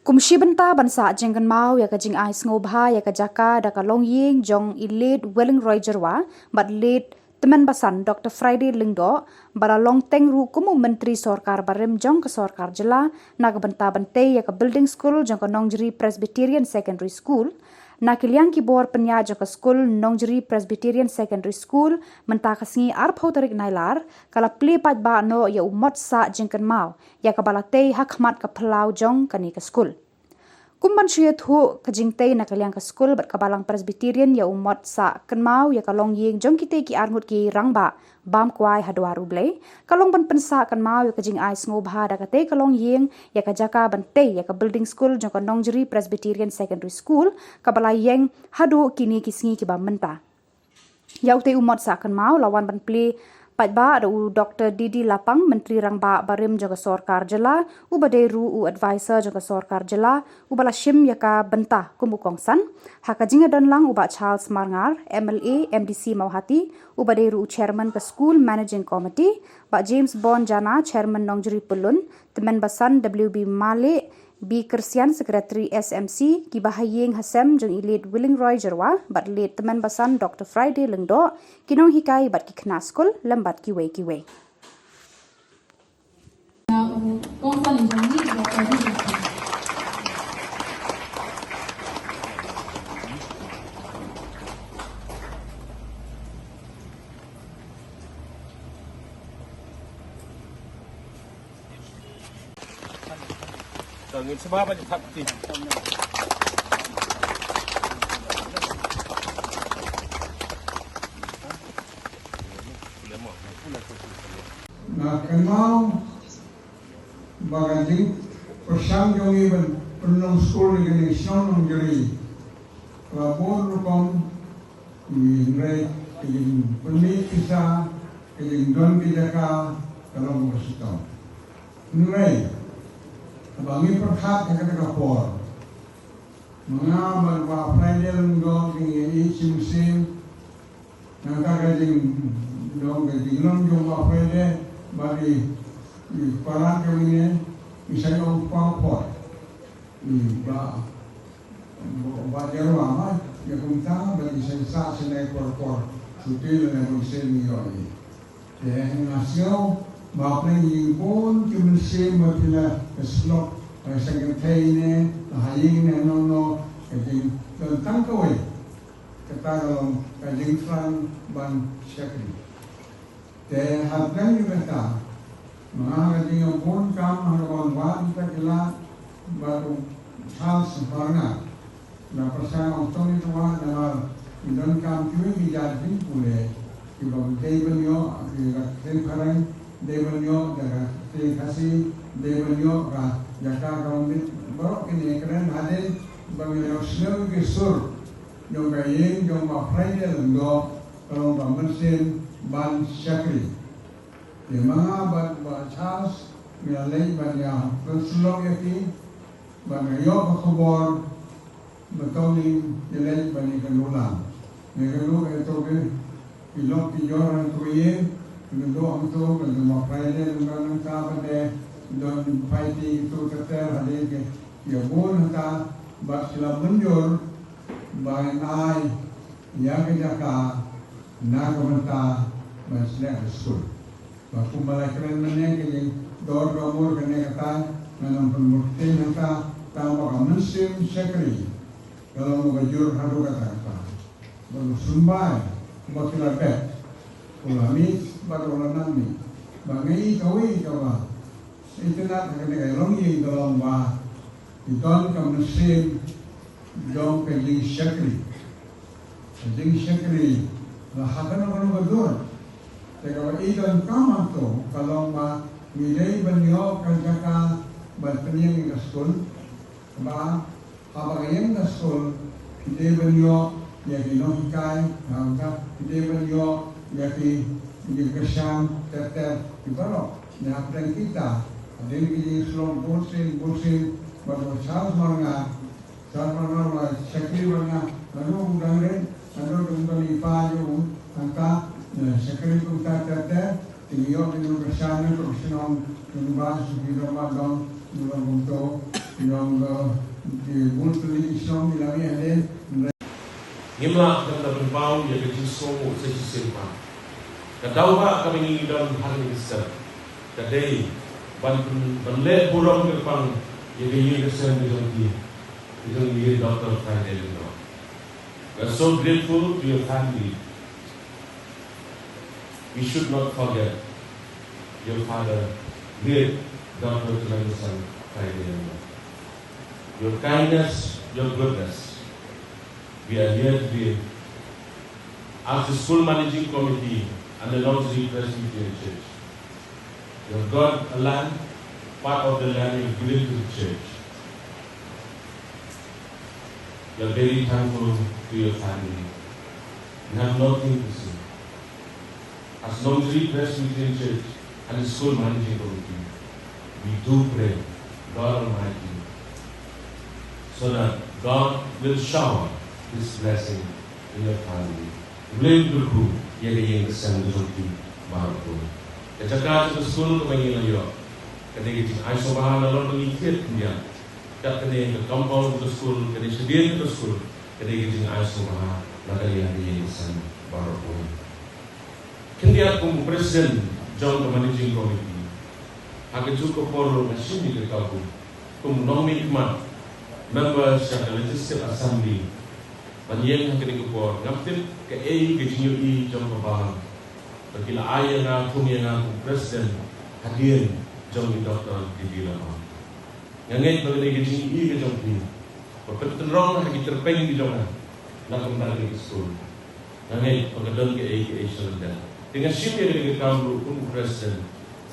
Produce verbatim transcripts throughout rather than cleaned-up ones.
Kum shi bynta ban sah jingkynmaw ïa ka jingai sngewbha ïa ka jaka da ka longïing jong i Late Willing Roy Jyrwa bad Late Tymmen Basan Doctor Friday Lyngdoh, ba la long teng ruh kum u Myntri Sorkar Barim jong ka Sorkar Jylla na ka bynta ban tei ïa ka building school jong ka Nongjri Presbyterian Secondary School. Na ki liang ki bor pynïaid jong ka skul Nongjri Presbyterian Secondary School, mynta ka sngi arphew tarik Nailar, ka la plie paidbah noh ïa u mot sah jingkynmaw ïa kaba la tei ha khmat ka phyllaw jong kane ka skul. Kum ban shu ïathuh ka jingtei na ka liang ka skul bad ka Balang Presbyterian ïa u mot sah kynmaw ïa ka longïing jong kitei ki arngut ki rangbah bam kwai ha dwar U Blei, ka long ban pynsah kynmaw ïa ka jingai sngewbha da katei ka longïing ïa ka jaka ban tei ïa ka building school jong ka Nongjri Presbyterian Secondary School, kaba la ïeng haduh kine ki sngi kiba mynta. Ïa utei u mot sah kynmaw la wan ban plie paidbah da u Doctor D D Lapang, Myntri Rangbah Barim jong ka Sorkar Jylla, uba dei ruh u Advisor jong ka Sorkar Jylla, uba la shim ïa ka bynta kum u kongsan. Ha ka jingïadon lang u Bah Charles Marngar, M L A, M D C Mawhati, uba dei ruh u Chairman ka School Managing Committee, Bah James Bond Jana, Chairman Nongjri Pyllun, Tymmen Basan W B Malik, B Christian, Secretary S M C, ki bahaïing hasem jong i Late Willing Roy Jyrwa bad Late Tymmen Basan Doctor Friday Lyngdoh, ki nonghikai bad ki khynnah skul lem bad kiwei kiwei. Ngin sma ba ji thap ti. Nga kynmaw ba ka jingpyrshang jong ngi ban pynlong skul ïa kane ka shnong Nongjri, ka la bun rukom, hynrei ka jingpynmih pisa, ka jingdon ka jaka, ka long kaba shitom. Hynrei haba ngi pyrkhat ha kata ka por, ma nga bad Bah Friday Lyngdoh ngi ïeit shi mynsiem. Nangta ka jingdon, ka jinglong jong Bah Friday bad i, i para jong ngi, ngi sa ïoh paw por. I Bah, Bah Jyrwa ma ïa kumta bad ngi sa sah shane por por. Shuti lane bun sien ngi ïoh ïa. Te nga sngew ba pyrshah ïa bun ki mynsiem ba phi la shlok, eh, sa kynthei ne, la ha ïing ne, no no, ka jingdon tang kawei, kata ka long ka jingthrang ban shakri. Te hapdeng jong kata, ma nga ka jingïabun kam ha kaba wan wad ïa kita ki lad bad u Charles Marngar. Nga pyrshang ong tang ïa ka wad namar ngi donkam kiwei ki jait jingpule kiba dei ban ïoh, ki la ktien phareng, dei ban ïoh da ka ktien Khasi, dei ban ïoh ka jaka ka wan bit baroh kine kren hadien ba ngi ïohsngew ïa ki sur jong ka ïing jong Bah Friday Lyngdoh, ka long ka mynsiem ban shakri. Te ma nga bad Bah Charles ngi la leit ban ïa pynslok ïa ki, bad nga ïoh ka khubor ba tang ngi ïa leit ban ïa kynduh lang. Ïa kynduh ïa to ki, ki lok ki jor hangto ïa, ki kynduh hangto, ka jong Bah Friday Lyngdoh nangta ba dei don paiti to ter ter hadien ki ïa bun hangta, bad ki la mynjur ba ngan ai ïa ka jaka na ka bynta ban sdang ka skul. Ba kumba la kren mynne, ka jingdor ka mur kane kata, ngan ym pynmur kti hangta, tang ba ka mynsiem shakri ka long ba jur haduh katta katta. Ba u symbai ba ki la bet, u la mih bad u la nang mih. Ba ngi kawei kaba itynnad ha kane ka longïing ka long ba i don ka mynsiem jong ka jingshakri. Ka jingshakri la ha kano kano ka dur. Te kaba i donkam hangto ka long ba ngi dei ban ïoh ka jaka ban pynïeng ïa ka skul. Kaba haba ka ïeng ka skul, phi dei ban ïoh ïa ki nonghikai, nangta phi dei ban ïoh ïa ki, ïa ki kyrshan ter ter ki baroh. Ïa hapdeng kita, hadien ki jingïasyllok bun sien bun sien bad u Charles Marngar, Charles Marngar u la shakri bad nga, naduh u dang rit, naduh u dang i pa jong u, hangta, eh, shakri kumta ter ter, te ngi ïoh ki nongkyrshan na ka shnong, ki nongba, ki nongba dong, Ngi la kumto, nong ka, ki bun tylli ki shnong ki la ngi hadien. Ngim lah ban da pynpaw ïa ka jingsngewnguh sa shisien pat. Ka daw ba kaba ngi don ha kane ka step ka dei ban pyn-, ban leh burom kyrpang ïa ka ïing ka sem ka jong ki, ka jong ngi Doctor Friday Lyngdoh. We're so grateful to your family. We should not forget your father, great Doctor Tuliraksan Friday Lyngdoh. Your kindness, your goodness. We are here today as the school managing committee and the Longzhi Presbyterian Church. You have got a land, part of the land you have given to the church. You are very thankful to your family. You have nothing to say. As Longzhi Presbyterian Church and the school managing committee, we do pray God Almighty so that God will shower His blessing in your family. Blame to who? Ïa ka ïing ka sem ka jong ki baroh. Ka jaka jong ka skul kaba ngi la ïoh ka dei ka jingai sngewbha nalor ba ngi thied khyndiat. Kat kane ka compound ka skul, ka dei shadien ka skul, ka dei ka jingai sngewbha na ka liang ka ïing ka sem baroh. Khyndiat kum u president jong ka managing committee, ha kajuh ka por ruh nga shim ïa ka kabu kum u nongmihkhmat member sha ka Legislative Assembly. Ban ïeng ha kane ka por, ngam tip kaei ka jingïohi jong ka balang ba ki la ai ïa nga, thung ïa nga kum president hadien jong i Doctor Didi Lapang. Nga ngeit ba kane ka jingïohi ka jong phi ba pyntynrong ha ki tyrpeng ki jong nga na ka bynta kane ka skul. Nga ngeit ba ka don kaei kaei sha lyndet. Te nga shim ïa kane ka kam ruh kum u president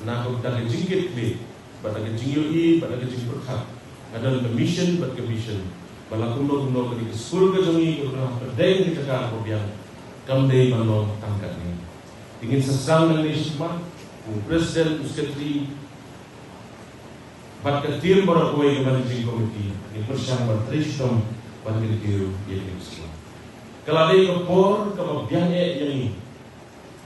na ka bynta ka jingkitkhlieh bad ka jingïohi bad ka jingpyrkhat. Nga don ka mission bad ka vision ba la kumno kumno kane ka skul ka jong ngi ka don hapdeng ka jaka kaba biang, kam dei ban long tang katne. Te ngin sa sdang nangne shakhmat, u president, u secretary bad ka team baroh kawei ka managing committee, ngin pyrshang ban trei shitom ban kyntiew ïa kane ka skul. Ka la dei ka por kaba biang eh ïa ngi.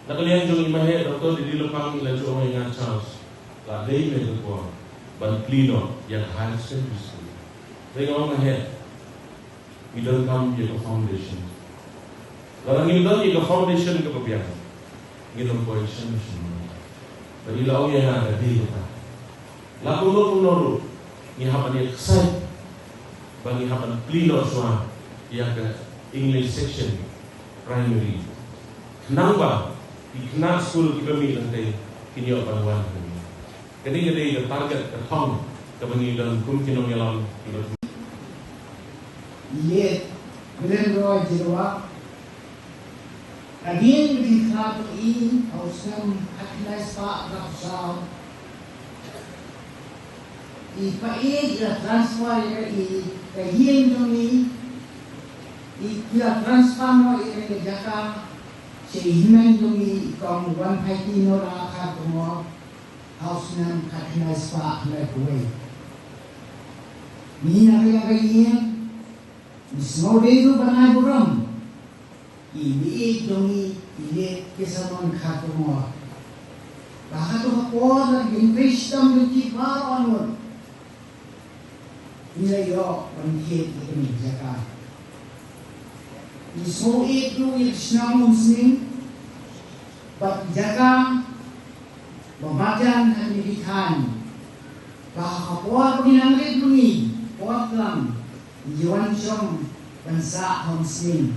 Na ka liang jong i Maheh Doctor Didi Lapang i la ju ong ïa nga, Charles, la dei me ka por ban plie noh ïa ka higher secondary school. Te nga ong, Maheh, ngi donkam ïa ka foundation. Lada ngim don ïa ka foundation kaba biang, ngin ym poi shen shen. Bad i la ong ïa nga, ka dei kata. La kumno kumno ruh ngi hap ban ïa ksai ba ngi hap ban plie noh shuwa ïa ka English section primary, khnang ba ki khynnah skul kiba mih lynti kin ïoh ban wan ha ngi. Kane ka dei ka target, ka thong kaba ngi don kum ki nongïalam kiba. Ïeit, Glenroy Jyrwa. Hadien ka jingkha jong i ha u snem khatkhyndai spah arphew saw, i Pa Ïeit i la transfer ïa i, ka ïing jong i, i la transfer noh ïa ka jaka sha i hynmen jong i, i Kong Wanphaiti Nora Kharkongor, ha u snem khatkhyndai spah khyndai phew wei. Ngi na ka liang ka ïing, ngi sngewdei ruh ban ai burom ïa i mei jong ngi, i Late Kesamon Kharkongor. Ba ha kato ka por da ka jingtrei shitom jong ki baroh arngut, ngi la ïoh ban thied ïa kane ka jaka. Ngi sngewbha ruh ïa ka shnong Umsning bad ka jaka ba marjan ha kine ki thaiñ. Ba ha ka por ba ngi nang rit bngi, por tlang, ngi wan shong ban sah ha Umsning,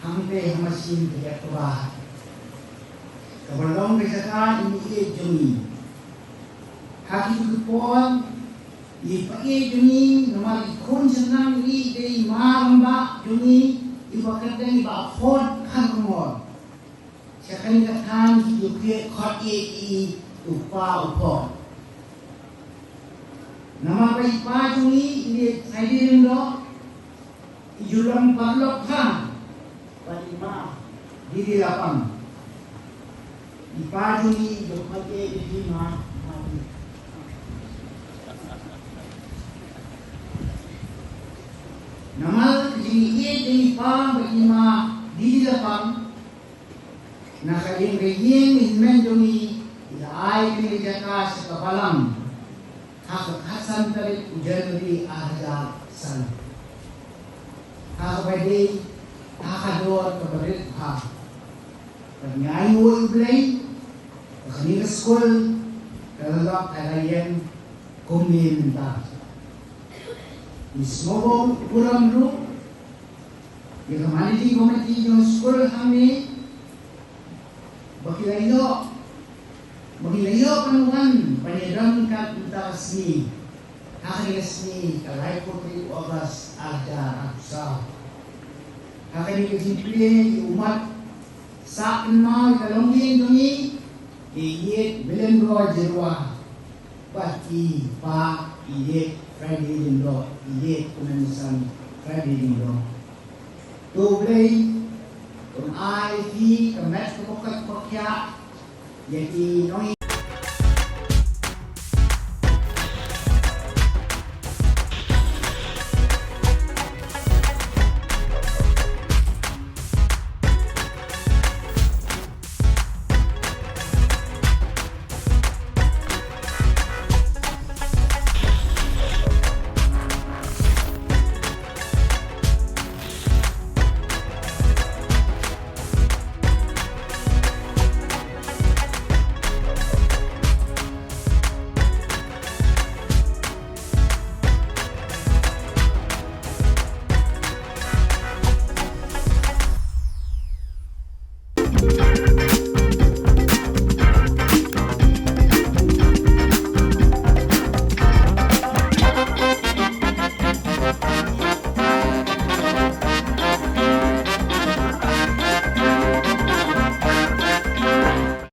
hangtei ha machine ka dep kaba, kaba long ka jaka i mei jong ngi. Ha kito ki por i Pa Ïeit jong ngi, namar i khun shynrang i dei i ma rangbah jong ngi, i ba kyrteng i Bah Phot Kharkongor. Sha kane ka thaiñ ki ju khot ïa i u kpa u Phot. Namar ba i pa jong ngi i Late Friday Lyngdoh, i ju long paralok bha bad i ma Didi Lapang. I pa jong ngi i ju khot ïa i ma, ma. Namar ka jingïeit jong i pa bad i ma Didi Lapang, na ka liang ka ïing i hynmen jong ngi, i la ai kane ka jaka sha ka balang. ha ka khatsan tarik u January ar hajar san. Ha kaba dei ha ka dor kaba rit bha, ka ngai u Blei, ka kane ka skul ka la lok ka la ïeng kumne mynta. Ngi sngewbha burom ruh ïa ka managing committee jong skul hangne ba ki la ïoh, ba ki la ïoh ban wan ban ïadon kat mynta ka sngi. Ha kane ka sngi ka laiphew tarik August ar hajar arphew saw. Ha kane ka jingplie ïa u mat sah kynmaw ïa ka longïing jong ngi, i Ïeit Willendor Jyrwa bad i Pa Ïeit Friday Lyngdoh, i Ïeit Kmen San Friday Lyngdoh. To U Blei un ai ïa ki ka met kaba koit kaba khiah ïa ki nong